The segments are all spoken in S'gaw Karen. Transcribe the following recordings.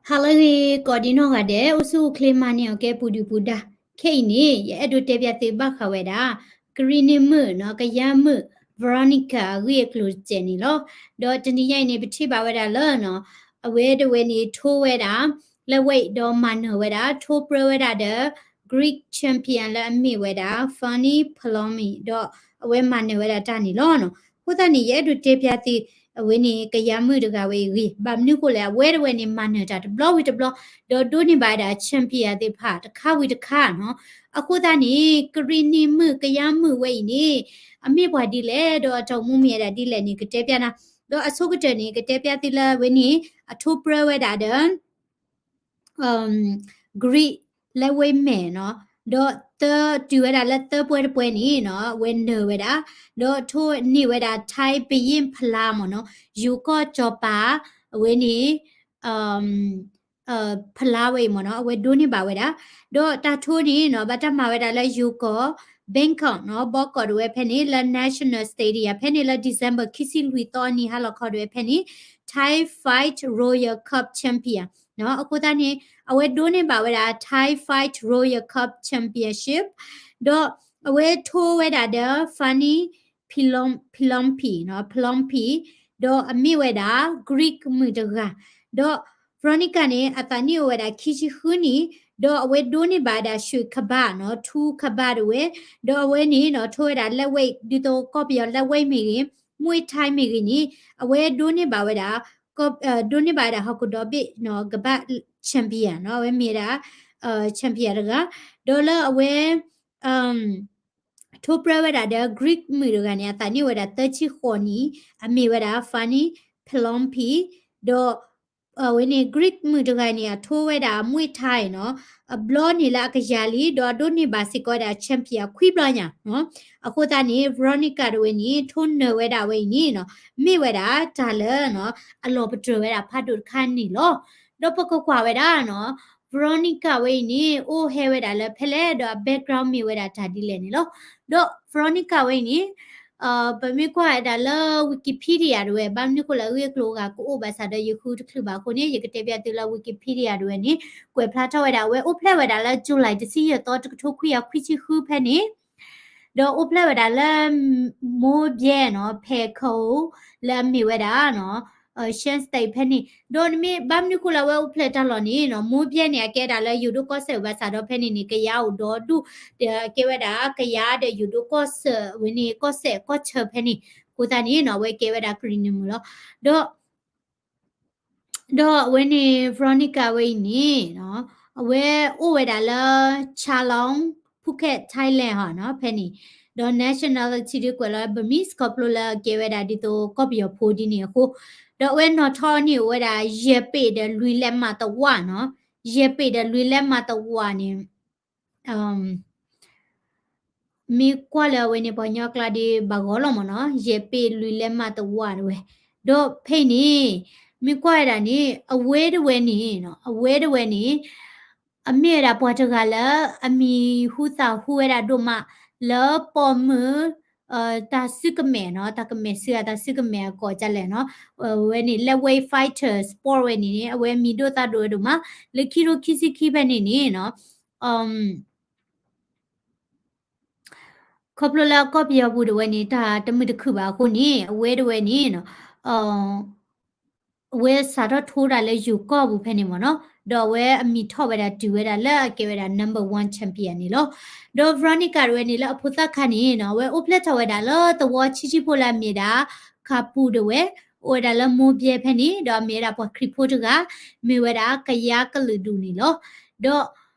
ဟါလၢအဂ့ၤ ကိးဒံနီၢ်ဂၤဒဲး အိၣ်ဆူၣ်အိၣ်ချ့မၤန့ၢ်အီၤကဲပူၤဒုၣ်ပူၤဒါ. ခဲအံၤန့ၣ် ယအဲၣ်ဒိးတဲပျးသုဘၣ်ဃးဝဲဒၣ် ကရံၣ်နံၣ်မုၣ်နီၤ ကယါမုၣ် Veronica အဂ့ၢ်အကျိၤတစဲးန့ၣ်လီၤ. ဒီးတနံၤညါအံၤန့ၣ် ပထံၣ်ဘၣ်ဝဲဒၣ်လၢနီၤ အဝဲတဝဲန့ၣ် ထိဝဲဒၣ် လၢဝဲအံၤဒီးမၤနၢၤဝဲဒၣ် ထိပြၢဝဲဒၣ်ဒီး Greek champion လၢအမ့ၢ်ဝဲဒၣ် Fanny Pallomi ဒီးအဝဲမၤနၢၤဝဲဒၣ်တၢ်န့ၣ်လီၤ. အဃိသတးန့ၣ် ယအဲၣ်ဒိးတဲပျးသု အဝဲန့ၣ် ကယါမုၣ်တဂၤဝဲအံၤအဂ့ၢ် ဘၣ်မနုၤဃိလဲၣ် အဝဲတဝဲန့ၣ် မၤနၢၤတၢ်တဘျီဝံၤတဘျီ ဒီးဒိးန့ၢ်ဘၣ်ဝဲဒၣ် champion သ့ၣ်တဖၣ်တခါဝံၤတခါနီၤ. အဃိသတးန့ၣ် ကရံၣ်နံၣ်မုၣ် ကယါမုၣ်ဝဲအံၤန့ၣ် အမ့ၢ်ပှၤဒ်လဲၣ် ဒီးအတၢ်အိၣ်မူမ့ၢ်ဝဲဒၣ်ဒ်လဲၣ်န့ၣ် ကတဲပျးနၤ. ဒီးအဆိကတၢၢ်န့ၣ် ကတဲပျးသုလၢအဝဲန့ၣ် အထိပြၢဝဲဒၣ်ဒီး Greek လၢဝဲမဲာ်နီၤ, ဒီးသၢတုၤဝဲဒၣ်လၢသၢပွဲတပွဲန့ၣ်နီၤ အဝဲနၢၤဝဲဒၣ်, ဒီးထိန့ၢ်ဝဲဒၣ် Thai ဘုရင်ဖလားမ့ၢ်နီၤ, ယိၤကီၢ်စီၤပၤ အဝဲန့ၣ် ဖလားဝဲအံၤမ့ၢ်နီၤ အဝဲဒိးန့ၢ်ဘၣ်ဝဲဒၣ်, ဒီးတၢ်ထိန့ၣ်နီၤ ဘၣ်တၢ်မၤဝဲဒၣ်လၢယိၤကီၢ် Bangkok နီၤ, ဘီကီၢ်ဒၣ်ဝဲဖဲန့ၣ် လၢ National Stadium ဖဲန့ၣ်လၢ December ခံဆံလွံၢ်သီအနံၤ ဟါလီၤခီဒၣ်ဝဲဖဲန့ၣ် Thai Fight Royal Cup Champion နီၤ. အဃိသတးန့ၣ် အဝဲဒိးန့ၢ်ဘၣ်ဝဲဒၣ် Thai Fight Royal Cup Championship ဒီးအဝဲထိဝဲဒၣ်ဒီး Fanny Pallomi နီၤ, Pallomi ဒီးအမ့ၢ်ဝဲဒၣ် Greek မုၣ်တဂၤ, ဒီး Veronica န့ၣ် အသးနံၣ်အိၣ်ဝဲဒၣ်ခံဆံဃုနံၣ်, ဒီးအဝဲဒိးန့ၢ်ဘၣ်ဝဲဒၣ် ရွှေခဘါနီၤ, ထူခဘါဒၣ်ဝဲ, ဒီးအဝဲန့ၣ်နီၤ ထိဝဲဒၣ် lightweight ဒ်သိးကီၢ်ပယီၤ lightweight မ့ၢ်ဂ့ၤ, Muay Thai မ့ၢ်ဂ့ၤန့ၣ် အဝဲဒိးန့ၢ်ဘၣ်ဝဲဒၣ် ဒိးန့ၢ်ဘၣ်ဝဲဒၣ် ဟီၣ်ခိၣ်ဒီဘ့ၣ်နီၤ ကဘၣ် champion နီၤ, အဝဲမ့ၢ်ဝဲဒၣ် champion တဂၤ, ဒီးလၢအဝဲ ထိပြၢဝဲဒၣ်ဒီး Greek မုၣ်တဂၤန့ၣ် အသးနံၣ်အိၣ်ဝဲဒၣ်သၢဆံဃိးနံၣ်, အမ့ၢ်ဝဲဒၣ် Fanny Pallomi ဒီး အဝဲန့ၣ် Greek မုၣ်တဂၤန့ၣ် အထိဝဲဒၣ် Muay Thai နီၤ, အဘျီန့ၣ်လၢအကယၤလံ ဒီးအဒိးန့ၢ်ဘၣ်စ့ၢ်ကီးဝဲဒၣ် champion ခွံဘျီညါနီၤ. အဃိသတးန့ၣ် Veronica တဝဲန့ၣ် ထိနၢၤဝဲဒၣ်ဝဲအံၤန့ၣ်နီၤ မ့ၢ်ဝဲဒၣ်တၢ်လၢနီၤ အလီၤပတြၢၤဝဲဒၣ်ဖးဒိၣ်တခါန့ၣ်လီၤ. ဒီးပကကွၢ်ဝဲဒၣ်နီၤ Veronica ဝဲအံၤန့ၣ် အိၣ်ဟဲဝဲဒၣ်လၢဖဲလဲၣ် ဒီးအ background မ့ၢ်ဝဲဒၣ်တၢ်ဒ်လဲၣ်န့ၣ်လီၤ. ဒီး Veronica ဝဲအံၤန့ၣ် ပမ့ၢ်ကွၢ်ဝဲဒၣ်လၢ Wikipedia တဝဲ ဘၣ်မနုၤဃိလၢအဂ့ၢ်အကျိၤအဂၤကအိၣ်ဘၣ်ဆၣ်ဒီးယဃုတချုးဘၣ်အဃိန့ၣ် ယကတဲပျးသုလၢ Wikipedia တဝဲန့ၣ် ကွဲးဖျါထီၣ်ဝဲဒၣ် အဝဲအိၣ်ဖျဲၣ်ဝဲဒၣ်လၢ July တဆံယဲၢ်သီ တကထိခွံကယၤခွံဆံဃုဖဲန့ၣ် ဒီးအိၣ်ဖျဲၣ်ဝဲဒၣ်လၢ မိၢ်ဘဲနီၤ ဖဲခိၣ် လၢအမ့ၢ်ဝဲဒၣ်နီၤ Shan State ဖဲန့ၣ် ဒီးနမ့ၢ်ဘၣ်မနုၤဃိလၢအဝဲအိၣ်ဖျဲၣ်တၢ်လီၢ်န့ၣ်နီၤ မိၢ်ဘဲန့ၣ် အကဲဒၣ်လၢယိၤဒိၣ်ကီၢ်စဲၣ်ဘၣ်ဆၣ်ဒီးဖဲန့ၣ်န့ၣ် ကယၤအိၣ်ဒီဒူၣ် ဒီးကဲဝဲဒၣ် ကယၤဒီးယိၤဒိၣ်ကီၢ်စဲၣ် အဝဲန့ၣ် ကီၢ်စဲၣ်ကီၢ်ဆၢဖဲန့ၣ် အဃိသတးန့ၣ်နီၤ အဝဲကဲဝဲဒၣ်ကရံၣ်နံၣ်မုၣ်လီၤ. ဒီး ဒီးအဝဲန့ၣ် Veronica ဝဲအံၤန့ၣ်နီၤ အဝဲအိၣ်ဝဲဒၣ်လၢ Chalong Phuket Thailand ဟီနီၤ ဖဲန့ၣ် ဒီး nationality ဒုးကွဲးလီၤ Burmese ခီဖျိလၢကဲဝဲဒၣ်ဒ်သိးကီၢ်ပယီၤဖိဒ်န့ၣ်အဃိ ဒီးအဝဲနီၣ်ထီၣ်န့ၢ်အိၣ်ဝဲဒၣ် ယဲၢ်ပ့ၤဒီးလွံၢ်လဲးမးတဝာ်နီၤ ယဲၢ်ပ့ၤဒီးလွံၢ်လဲးမးတဝာ်န့ၣ် မ့ၢ်ကွၢ်လၢအဝဲန့ၣ် ပှၤကညီကျါဒ်ဘၣ်ဂီၤလီၤမ့ၢ်နီၤ ယဲၢ်ပ့ၤလွံၢ်လဲးမးတဝာ်တဝဲ, ဒီးဖဲအံၤန့ၣ် မ့ၢ်ကွၢ်ဝဲဒၣ်န့ၣ် အဝဲတဝဲန့ၣ်နီၤ အဝဲတဝဲန့ၣ် အမ့ၢ်ဝဲဒၣ်ပှၤတဂၤလၢ အမံၤဟူသၣ်ဟူဝဲဒၣ်ဒိၣ်မး လၢပိာ်မုၣ် တၢ်စုကမဲာ်နီၤ တၢ်ကမဲာ်စုအတၢ်စုကမဲာ်အကိးဒ်လဲၣ်နီၤ အဝဲန့ၣ် lightweight fighter sport ဝဲန့ၣ်န့ၣ် အဝဲမံၤဒိၣ်သၣ်ဒိၣ်ဝဲဒိၣ်မး လၢခံထိခံဆံခံဖဲန့ၣ်န့ၣ်နီၤ ခီဖျိလၢကီၢ်ပယီၤပူၤတဝဲန့ၣ် တၢ်တမုာ်တခုၣ်ဘၣ်အဃိန့ၣ် အဝဲတဝဲန့ၣ်နီၤ အဝဲစးထီၣ်ထိတၢ်လၢယိၤကီၢ်ပူၤဖဲန့ၣ်မ့ၢ်နီၤ ဒီးအဝဲအမံၤထီၣ်ဝဲဒၣ်တုၤဝဲဒၣ်လၢအကဲဝဲဒၣ် number one champion န့ၣ်လီၤ. ဒီး Veronica တဝဲန့ၣ်လၢအဖိသၣ်ခါန့ၣ်နီၤ အဝဲအိၣ်ဖျဲၣ်ထီၣ်ဝဲဒၣ်လၢသဝီဆံးဆံးဖိလၢအမ့ၢ်ဒၣ် ခးပူၤတဝဲ အိၣ်ဝဲဒၣ်လၢမိၢ်ဘဲဖဲန့ၣ် ဒီးအမ့ၢ်ဝဲဒၣ်ပှၤခရံာ်ဖိတဂၤ မ့ၢ်ဝဲဒၣ်ကယါကလုာ်ဒူၣ်န့ၣ်လီၤ. ဒီး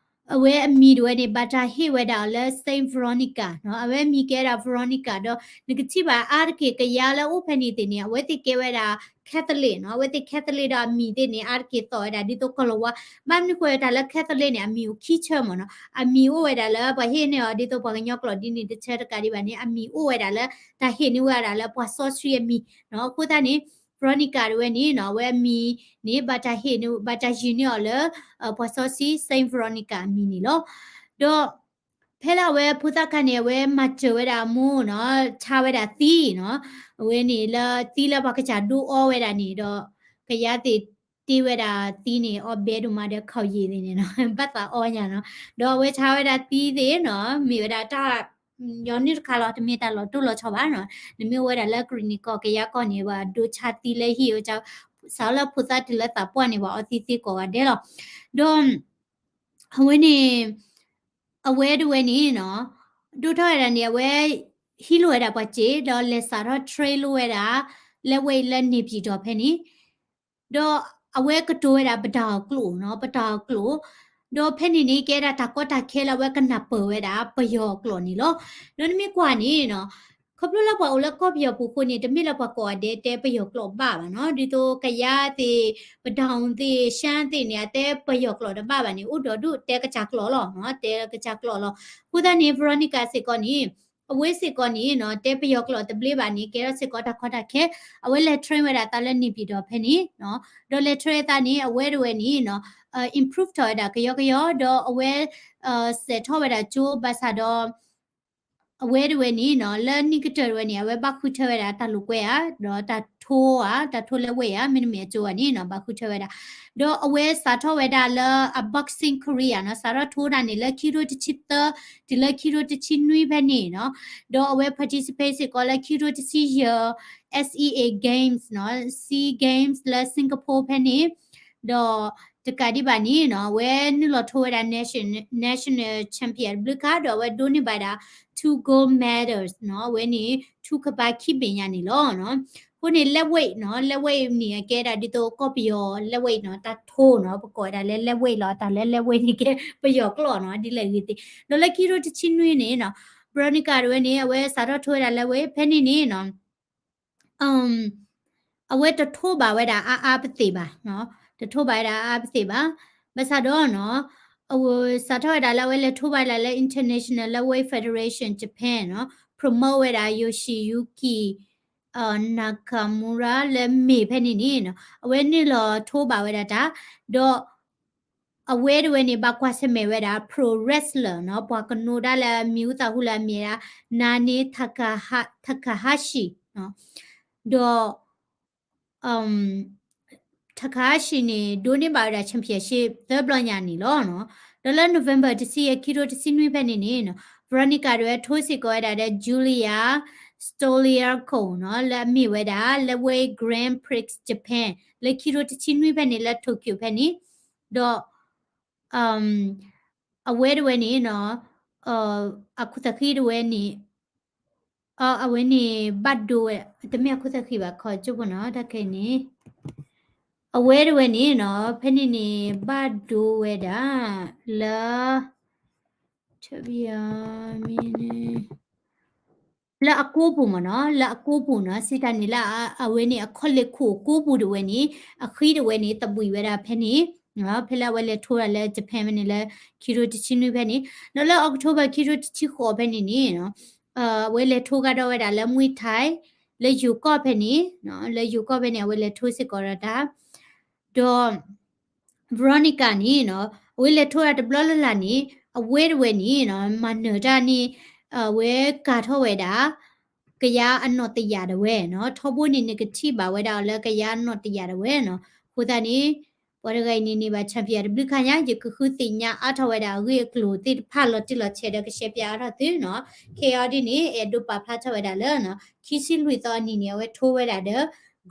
အဝဲအမံၤတဝဲန့ၣ် ဘၣ်တၢ်ဟ့ၣ်ဝဲဒၣ်အီၤလၢ Saint Veronica နီၤ အဝဲအမံၤကဲဝဲဒၣ် Veronica ဒီး နကထံၣ်ဘၣ်အါတက့ၢ်ကယါလၢအိၣ်ဖဲန့ၣ်သ့ၣ်န့ၣ် အဝဲသ့ၣ်ကဲဝဲဒၣ် Catholic နီၤ အဝဲသ့ၣ် Catholic ဒီးအမံၤသ့ၣ်န့ၣ် အါတက့ၢ်သိးဝဲဒၣ်ဒ်သိးကီၤလၤဝါ ဘၣ်မနုၤဃိတၢ်လၢ Catholic န့ၣ် အမံၤအိၣ်ခံဆၢမ့ၢ်နီၤ အမံၤအိၣ်ဝဲဒၣ်လၢပှၤဟ့ၣ်န့ၢ်အီၤဒ်သိးပှၤကညီကျိာ်ဒ်န့ၣ်တဆၢတကးဒံးဘၣ်န့ၣ် အမံၤအိၣ်ဝဲဒၣ်လၢ တၢ်ဟ့ၣ်န့ၢ်ဝဲဒၣ်လၢပှၤစီဆှံအမံၤနီၤ အဃိသတးန့ၣ် Veronica တဝဲန့ၣ်နီၤ အဝဲအမံၤန့ၣ် ဘၣ်တၢ်ဟ့ၣ်န့ၢ် ဘၣ်တၢ်ယုၢ်န့ၢ်အီၤလၢ ပှၤစီဆှံ Saint Veronica အမံၤန့ၣ်လီၤ. ဒီး ဖဲလၢအဝဲဖိသၣ်ခါန့ၣ် အဝဲမၤစၢၤဝဲဒၣ်အမိၢ်နီၤ ဆါဝဲဒၣ်သံနီၤ အဝဲန့ၣ်လၢသံလၢပှၤကစၢ်ဒိအီဝဲဒၣ်န့ၣ်ဒီး ကယါသ့ၣ် တ့ဝဲဒၣ်သံန့ၣ် အီၣ်ဘဲဒိၣ်မးဒီး ခီၣ်ယံာ်သ့ၣ်န့ၣ်နီၤ ဘၣ်သးအီၣ်ညါနီၤ. ဒီးအဝဲဆါဝဲဒၣ်သံသ့ၣ်နီၤ မ့ၢ်ဝဲဒၣ်တၢ်ညီနုၢ်တခါလီၤ, တမ့ၢ်တၢ်လီၤတိၢ်လီၤဆီဘၣ်နီၤ. နမ့ၢ်အိၣ်ဝဲဒၣ်လၢကရံၣ်နံၣ်ကီၢ် ကယၤကီၢ်န့ၣ် ပှၤဒိဆါသံလၢဟံၣ်အက စးလၢဖိသၣ်တုၤလၢသးပှၢ်န့ၣ် ပှၤအီသံသ့ကိးဂၤဒဲးလီၤ. ဒီး အဝဲန့ၣ် အဝဲတဝဲန့ၣ်နီၤ ဒိၣ်ထီၣ်ဝဲဒၣ်န့ၣ် အဝဲ ဟံးလိာ်ဝဲဒၣ်ပှၤစ့ ဒီးလဲၤစးထီၣ် train လိာ်ဝဲဒၣ် လၢဝဲအံၤလၢန့ၣ်ပံၤဒီးဖဲန့ၣ် ဒီးအဝဲကတိၤဝဲဒၣ်ပတၢ်အီၣ်ကျိာ်နီၤ ပတၢ်အီၣ်ကျိာ်, ဒီးဖဲန့ၣ်န့ၣ် ကဲဒၣ်တၢ်ကီတၢ်ခဲလၢအဝဲကနၢ်ပၢၢ်ဝဲဒၣ်ပယီၤကျိာ်န့ၣ်လီၤ. ဒီးနမ့ၢ်ကွၢ်န့ၣ်နီၤ ခီဖျိလၢပှၤအိၣ်လၢကီၢ်ပယီၤပူၤအဃိန့ၣ် တမ့ၢ်လၢပှၤကိးဂၤဒဲးတဲပယီၤကျိာ်ဘၣ်ဘၣ်နီၤ, ဒ်သိးကယၤသ့ၣ် ပဒိၣ်သ့ၣ် ရှမ်းသ့ၣ်န့ၣ် အတဲပယီၤကျိာ်တဘၣ်ဘၣ်န့ၣ် အိၣ်ဒီးဒူၣ်တဲကစၢ်ကျိာ်လီၤနီၤ, တဲကစၢ်ကျိာ်လီၤ. အဃိသတးန့ၣ် Veronica စ့ၢ်ကီးန့ၣ် အဝဲစ့ၢ်ကီးန့ၣ်နီၤ တဲပယီၤကျိာ်တဘျ့ဘၣ်န့ၣ် ကဲထီၣ်စ့ၢ်ကီးတၢ်ကီတၢ်ခဲ, အဝဲလဲၤ train ဝဲဒၣ်သးလၢန့ၣ်ပံၤဒီးဖဲန့ၣ်နီၤ, ဒီးလဲၤ train သးန့ၣ် အဝဲတဝဲန့ၣ်နီၤ improve ထီၣ်ဝဲဒၣ်ကယီကယီ ဒီးအဝဲ စဲးထီၣ်ဝဲဒၣ်ကၠိဘၣ်ဆၣ်ဒီး အဝဲတဝဲန့ၣ်နီၤ လၢနံၣ်ကတၢၢ်တဝဲန့ၣ် အဝဲဘၣ်ဃုထၢဝဲဒၣ်တၢ်လိာ်ကွဲဧါ ဒီးတၢ်ထိဧါ တၢ်ထိလၢဝဲဧါ မ့တမ့ၢ်အကၠိဧါန့ၣ်နီၤ ဘၣ်ဃုထၢဝဲဒၣ်, ဒီးအဝဲစးထီၣ်ဝဲဒၣ်လၢအ boxing career နီၤ စးထီၣ်ထိတၢ်န့ၣ်လၢခံကထိတဆံသၢ တုၤလၢခံကထိတဆံနွံဖဲန့ၣ်နီၤ, ဒီးအဝဲ participate စ့ၢ်ကီးလၢခံကထိတဆံယဲၢ် SEA Games နီၤ Sea Games လၢ Singapore ဖဲန့ၣ် ဒီးတကးဒံးဘၣ်န့ၣ်နီၤ အဝဲနုာ်လီၤထိဝဲဒၣ် national national champion တဘျုးခါ ဒီးအဝဲဒိးန့ၢ်ဘၣ်ဒၣ် two gold medals နီၤ အဝဲန့ၣ် two ကပၤခံဘ့ၣ်ညါန့ၣ်လီၤ. အဃိန့ၣ် lightweight နီၤ lightweight န့ၣ် အကဲဒၣ်ဒ်သိးကီၢ်ပယီၤ lightweight နီၤ တၢ်ထိနီၤ ပကိးဝဲဒၣ်လၢ lightweight လီၤ တၢ်လၢ lightweight န့ၣ်ကဲပယီၤကျိာ်နီၤ ဒ်လဲၣ်ဂ့ၤသ့ၣ်, ဒီးလၢခံကထိတဆံနွံန့ၣ်နီၤ Veronica တဝဲန့ၣ် အဝဲစးထီၣ်ထိဝဲဒၣ် lightweight ဖဲန့ၣ်န့ၣ်နီၤ အဝဲတထိဘၣ်ဝဲဒၣ်အါအါပသ့ၣ်ဘၣ်နီၤ, တထိဘၣ်ဝဲဒၣ်အါအါပသ့ၣ်ဘၣ်, ဘၣ်ဆၣ်ဒီးနီၤ အဝဲစးထီၣ်ဝဲဒၣ်လၢအဝဲလဲၤထိဘၣ်ဒၣ်လၢ International Lightweight Federation Japan နီၤ promote ဝဲဒၣ် Yoshiyuki Nakamura လၢမ့ၢ်ဖဲန့ၣ်န့ၣ်နီၤ အဝဲနုာ်လီၤထိဘၣ်ဝဲဒၣ်တၢ်, ဒီး အဝဲတဝဲန့ၣ် ဘၣ်ကွၢ်ဆၢၣ်မဲာ်ဝဲဒၣ် pro wrestler နီၤ ပှၤကနိးဒၣ်လၢအမံၤဟူသၣ်ဟူလၢအမ့ၢ်ဒၣ် Nanae Taka Takahashi နီၤ, ဒီး Takahashi န့ၣ် ဒိးန့ၢ်ဘၣ်ဝဲဒၣ် championship သၢဘျီညါန့ၣ်လီၤနီၤ. ဒီးလၢ November တဆံယဲၢ် ခံကထိတဆံနွံဖဲန့ၣ်န့ၣ်နီၤ Veronica တဝဲထိစ့ၢ်ကီးဝဲဒၣ်ဒီး Julia Stoliarenko နီၤ လၢအမ့ၢ်ဝဲဒၣ် လၢဝဲ Grand Prix Japan လၢခံကထိတဆံနွံဖဲန့ၣ် လၢ Tokyo ဖဲန့ၣ်, ဒီး အဝဲတဝဲန့ၣ်နီၤ အခိၣ်သးဃံတဝဲန့ၣ် အဝဲန့ၣ်ဘၣ်ဒိဝဲ တမ့ၢ်အခိၣ်သးဃံဘၣ် ခီကၠိဖိနီၤ တၢ်ခဲအံၤန့ၣ် အဝဲတဝဲန့ၣ်နီၤ ဖဲန့ၣ်န့ၣ် ဘၣ်ဒိဝဲဒၣ် လၢ လၢအကိးပူၤမ့ၢ်နီၤ လၢအကိးပူၤနီၤ စံးတၢ်န့ၣ်လၢအဝဲန့ၣ် အ college ခိၣ်ကိးပူၤတဝဲန့ၣ် အဃံတဝဲန့ၣ် သဘှံးဝဲဒၣ်ဖဲန့ၣ် ဖဲလၢအဝဲလဲၤထိဒၣ်လၢ Japan ဖဲန့ၣ်လၢ ခံကထိတဆံနွံဖဲန့ၣ် ဒီးလၢ October ခံကထိတဆံဃိးဖဲန့ၣ်န့ၣ် အဝဲလဲၤထိကဒီးဝဲဒၣ်လၢ Muay Thai လၢယိၤကီၢ်ဖဲန့ၣ် လၢယိၤကီၢ်ဖဲန့ၣ် အဝဲလဲၤထိစ့ၢ်ကီးဒီးတၢ် ဒီး Veronica န့ၣ်နီၤ အဝဲလဲၤထိဒၣ်တဘျီလၢ်လၢ်န့ၣ် အဝဲတဝဲန့ၣ်နီၤ မၤနၢၤတၢ်န့ၣ် အဝဲကၤထီၣ်ဝဲဒၣ် ကယၤအနီၣ်တယာ်တဝဲနီၤ ထီဘိန့ၣ် နကထံၣ်ဘၣ်ဝဲဒၣ်အီၤလၢကယၤအနီၣ်တယာ်တဝဲနီၤ အဃိသတးန့ၣ် ပှၤတဂၤအံၤန့ၣ်န့ၢ်ဘၣ် champion တဘျုးခါညါ ယကဃုသ့ၣ်ညါအါထီၣ်ဝဲဒၣ်အဂ့ၢ်အကျိၤသ့ၣ်တဖၣ်လီၤတံၢ်လီၤဆဲးဒီးကရှဲပၠးအါထီၣ်သုနီၤ ခဲအံၤဒ်န့ၣ် အဲၣ်ဒိးပာ်ဖျါထီၣ်ဝဲဒၣ်လၢ ခံဆံလွံၢ်သီအနံၤန့ၣ် အဝဲထိဝဲဒၣ်ဒီး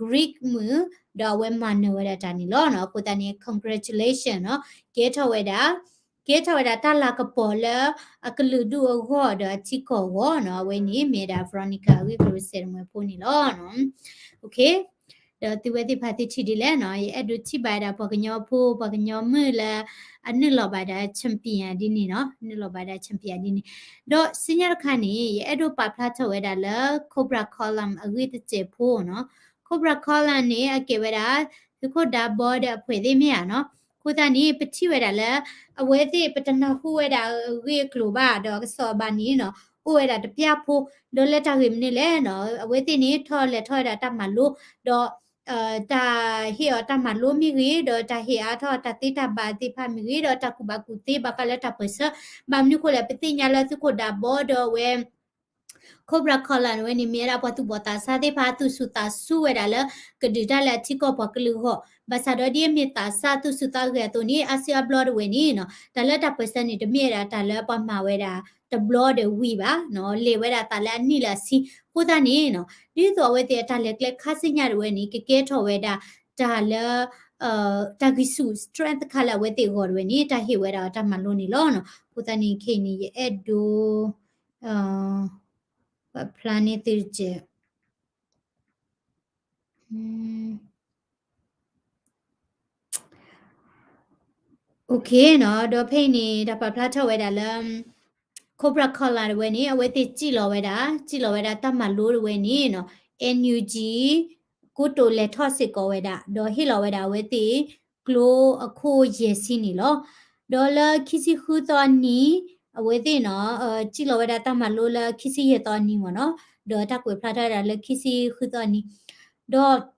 Greek မုၣ် ဒီးအဝဲမၤနၢၤဝဲဒၣ်တၢ်န့ၣ်လီၤနီၤ အဃိသတးန့ၣ် congratulation နီၤ ကဲထီၣ်ဝဲဒၣ် ကဲထီၣ်ဝဲဒၣ်တၢ်လၤကပီၤလၢအကလုာ်ဒူၣ်အဂီၢ်ဒီးအထံကီၢ်အဂီၢ်နီၤ အဝဲန့ၣ်မ့ၢ်ဒၣ် Veronica အဂ့ၢ်ကျိၤစဲးတမှဲၤဖိန့ၣ်လီၤနီၤ ဒီးသုဝဲသ့ၣ်တဖၣ်သုထံၣ်ဒ်လဲၣ်နီၤ ယအဲၣ်ဒိးထံၣ်ဘၣ်ဝဲဒၣ်ပှၤကညီဖိ ပှၤကညီမုၣ်လၢ အနုာ်လီၤဘၣ်ဒၣ် champion ဒ်န့ၣ်နီၤ နုာ်လီၤဘၣ်ဒၣ် champion ဒ်န့ၣ် ဒီးဆူညါတခါန့ၣ် ယအဲၣ်ဒိးပာ်ဖျါထီၣ်ဝဲဒၣ်လၢ Cobra Column အဂ့ၢ်တစဲးဖိနီၤ Cobra Column န့ၣ် အကဲဝဲဒၣ် သုးခိၣ်ဒးဘီဒီးအပှဲၤသ့ၣ်မ့ၢ်ဧါနီၤ အဃိသတးန့ၣ် ပထံၣ်ဝဲဒၣ်လၢ အဝဲသ့ၣ်ပတနၢ်ဟူဝဲဒၣ်အဂ့ၢ်အကျိၤဘၣ် ဒီးအကစီၣ်အဘၣ်န့ၣ်နီၤ အိၣ်ဝဲဒၣ်တပျၢ်ဖိ ဒီးလၢတၢ်ဂ့ၢ်မနုၤလဲၣ်နီၤ အဝဲသ့ၣ်န့ၣ် ထီၣ်လဲၤထီၣ်ဝဲဒၣ်တၢ်မၤလိ ဒီး တၢ်ဟ့ၣ်အီၤတၢ်မၤလိမ့ၢ်ဂ့ၤ ဒီးတၢ်ဟ့ၣ်အါထီၣ်တၢ်သ့တၢ်ဘၣ်သ့ၣ်တဖၣ်မ့ၢ်ဂ့ၤ ဒီးတၢ်ကူၣ်ဘၣ်ကူၣ်သ့ဘၣ်ဃးလၢတၢ်ပၢၢ်ဆၢ ဘၣ်မနုၤဃိလဲၣ် ပသ့ၣ်ညါလၢသုးခိၣ်ဒးဘီဒီးအဝဲ Cobra Column ဝဲန့ၣ် မ့ၢ်ဝဲဒၣ်ပှၤသူၣ်ဘီၣ်သးစၢ်သ့ၣ်တဖၣ် သူၣ်ဆူၣ်သးဆူၣ်ဝဲဒၣ်လၢ ကဒုးတၢ်လၢအထံကီၢ်ပှၤကလုာ်အဂီၢ်, ဘၣ်ဆၣ်ဒီးဒ်အမ့ၢ်သးစၢ်သူၣ်ဆူၣ်သးဂဲၤအသိးန့ၣ် အါစုအါဘျီတဝဲန့ၣ်နီၤ တၢ်လၢတၢ်ပၢၢ်ဆၢန့ၣ် တမ့ၢ်ဝဲဒၣ်တၢ်လၢပှၤမၤဝဲဒၣ်တဘျီဒီးဝံၤဘၣ်နီၤ, လဲၤဝဲဒၣ်သးလၢအနံၣ်လၢအဆံ, အဃိသတးန့ၣ်နီၤ ဒ်သိးအဝဲသ့ၣ်အတၢ်လဲၤကျဲခါဆူညါတဝဲန့ၣ် ကကဲထီၣ်ဝဲဒၣ်တၢ်လၢ တၢ်ဂံၢ်ဆူၣ် strength တခါလၢအဝဲသ့ၣ်အဂီၢ်တဝဲန့ၣ် တၢ်ဟ့ၣ်ဝဲဒၣ်တၢ်မၤလိန့ၣ်လီၤနီၤ. အဃိသတးန့ၣ် ခဲအံၤန့ၣ် ယအဲၣ်ဒိး ပာ်ဖျါန့ၢ်သုတစဲး OK နီၤ, ဒီးဖဲအံၤန့ၣ် တၢ်ပာ်ဖျါထီၣ်ဝဲဒၣ်လၢ Cobra Column တဝဲန့ၣ် အဝဲသ့ၣ်စံၣ်လီၤဝဲဒၣ် စံၣ်လီၤဝဲဒၣ်တၢ်မၤလိတဝဲန့ၣ်နီၤ NUG ကိတိာ်လဲၤထီၣ်စ့ၢ်ကီးဝဲဒၣ် ဒီးဟ့ၣ်လီၤဝဲဒၣ်အဝဲသ့ၣ် ကျိအခိၣ်ယဲၢ်ဆံန့ၣ်လီၤ. ဒီးလၢခံဆံဃုသီအနံၤ အဝဲသ့ၣ်နီၤ စံၣ်လီၤဝဲဒၣ်တၢ်မၤလိလၢခံဆံယဲၢ်သီအနံၤမ့ၢ်နီၤ, ဒီးတၢ်ကွဲးဖျါထီၣ်ဝဲဒၣ်လၢခံဆံဃုသီအနံၤ, ဒီး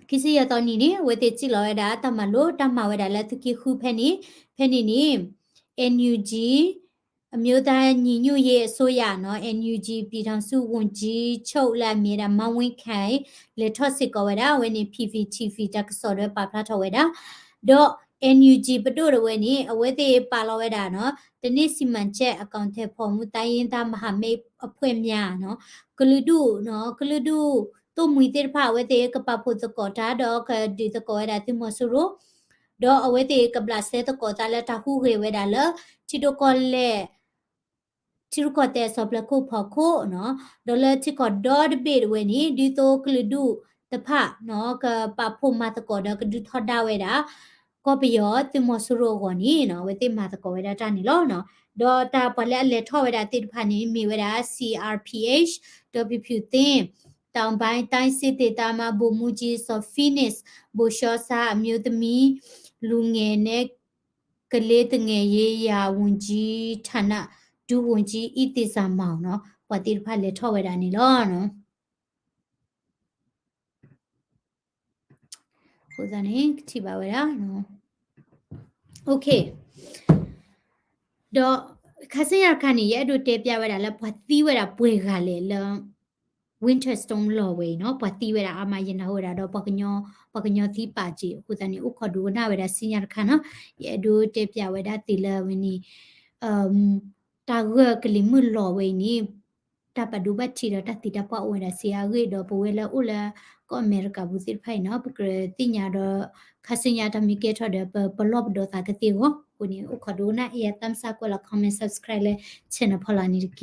ခံဆံယဲၢ်သီနံၤန့ၣ် အဝဲသ့ၣ်စံၣ်လီၤဝဲဒၣ်တၢ်မၤလိ တၢ်မၤဝဲဒၣ်လၢသုးက့ဃုဖဲန့ၣ်, ဖဲန့ၣ်န့ၣ် NUG အမျိုးသားညီညွတ်ရေးအစိုးရနီၤ NUG ပြည်ထောင်စုဝန်ကြီးချုပ် လၢအမ့ၢ်ဝဲဒၣ် မန်းဝင်းခိုင် လဲၤထီၣ်စ့ၢ်ကီးဝဲဒၣ် အဝဲန့ၣ် PVTV တၢ်ကစီၣ်ဒီးပာ်ဖျါထီၣ်ဝဲဒၣ်, ဒီး NUG ပဒိၣ်တဝဲန့ၣ် အဝဲသ့ၣ်ပာ်လီၤဝဲဒၣ်နီၤ တနံၣ် စီမံချက် အကောင်အထည်ဖော်မှု တိုင်းရင်းသားမဟာမိတ်အဖွဲ့များ ကလုာ်ဒူၣ်နီၤ ကလုာ်ဒူၣ်သိၣ်မှံၤသ့ၣ်တဖၣ် အဝဲသ့ၣ်ကပာ်ဖှိၣ်သကိးတၢ် ဒီးကဒုးသကိးဝဲဒၣ်သုးမီၤစိရိၤ ဒီးအဝဲသ့ၣ်ကဘျးစဲသကိးသးလၢတၢ်ဟူးဂဲၤဝဲဒၣ်လၢ ထံဒိၣ်ကီၢ်လဲၢ် ထံရူၢ်ကီၢ်သဲးစီၤပျၢၤခိၣ်ဖီခိၣ်နီၤ, ဒီးလၢထံကီၢ်ဒီတဘ့ၣ်တဝဲန့ၣ် ဒ်သိးကလုာ်ဒူၣ်တဖၣ်နီၤ ကပာ်ဖှိၣ်မၤသကိးဒီးကဒုးထီဒါဝဲဒၣ် ကီၢ်ပယီၤသုးမီၤစိရိၤအဂီၢ်န့ၣ်နီၤ အဝဲသ့ၣ်မၤသကိးဝဲဒၣ်တၢ်န့ၣ်လီၤ. ဒီးတၢ်ပှၤလၢအလဲၤထီၣ်ဝဲဒၣ်သ့ၣ်တဖၣ်န့ၣ် မ့ၢ်ဝဲဒၣ် CRPH ဒီး ပျူၢ်ပျူၢ်သ့ၣ် တောင်ပိုင်းတိုင်းစစ်ဒေသမှ ဗိုလ်မှူးကြီး စော်ဖီနစ် ဗိုလ်ရှောသန်း အမျိုးသမီး လူငယ်နဲ့ ကလေးသူငယ်ရေးရာဝန်ကြီးဌာန ဒုဝန်ကြီး အီသီးစၢ်မောင်နီၤ ပှၤသ့ၣ်တဖၣ်လဲၤထီၣ်ဝဲဒၣ်န့ၣ်လီၤ. အဃိသတးန့ၣ် ကထံၣ်ဘၣ်ဝဲဒၣ် OK ဒီးခါဆူညါတခါန့ၣ် ယအဲၣ်ဒိးတဲပျးဝဲဒၣ်လၢ ပှၤသံဝဲဒၣ်ပှဲၤဂၤလဲၣ်လၢ Winter Storm လီၤဝဲအံၤနီၤ, ပှၤသံဝဲဒၣ်အါမး ယနၢ်ဟူဝဲဒၣ်ဒီး ပှၤကညီသံပာ်စ့ၢ် အဃိသတးန့ၣ် အိၣ်ခိးဒိကနၣ်ဝဲဒၣ်ဆူညါတခါနီၤ, ယအဲၣ်ဒိးတဲပျးဝဲဒၣ်သ့ၣ်လၢဝဲန့ၣ် တၢ်ဂၢၢ်ကလံၤမုၢ်လီၤဝဲအံၤန့ၣ် တၢ်ဘၣ်ဒိဘၣ်ထံးဒီးတၢ်သံတၢ်ပှၢ်အိၣ်ဝဲဒၣ်ဆံးအါဂ့ၢ် ဒီးပဝဲလၢအိၣ်လၢကီၢ်အမဲရကၤပူၤသ့ၣ်တဖၣ်အံၤနီၤ ပကြၢးသ့ၣ်ညါဒီး ခါဆူညါတၢ်မ့ၢ်ကဲထီၣ်ဒီး ပပလီၢ်ပဒီသးကသ့အဂီၢ်, အဃိန့ၣ် အိၣ်ခိးဒိကနၣ် အဲၣ်ယၤ သးစၢ်ကွဲးလီၤ comment subscribe လၢ channel ဖီလာ်န့ၣ်တက့ၢ်.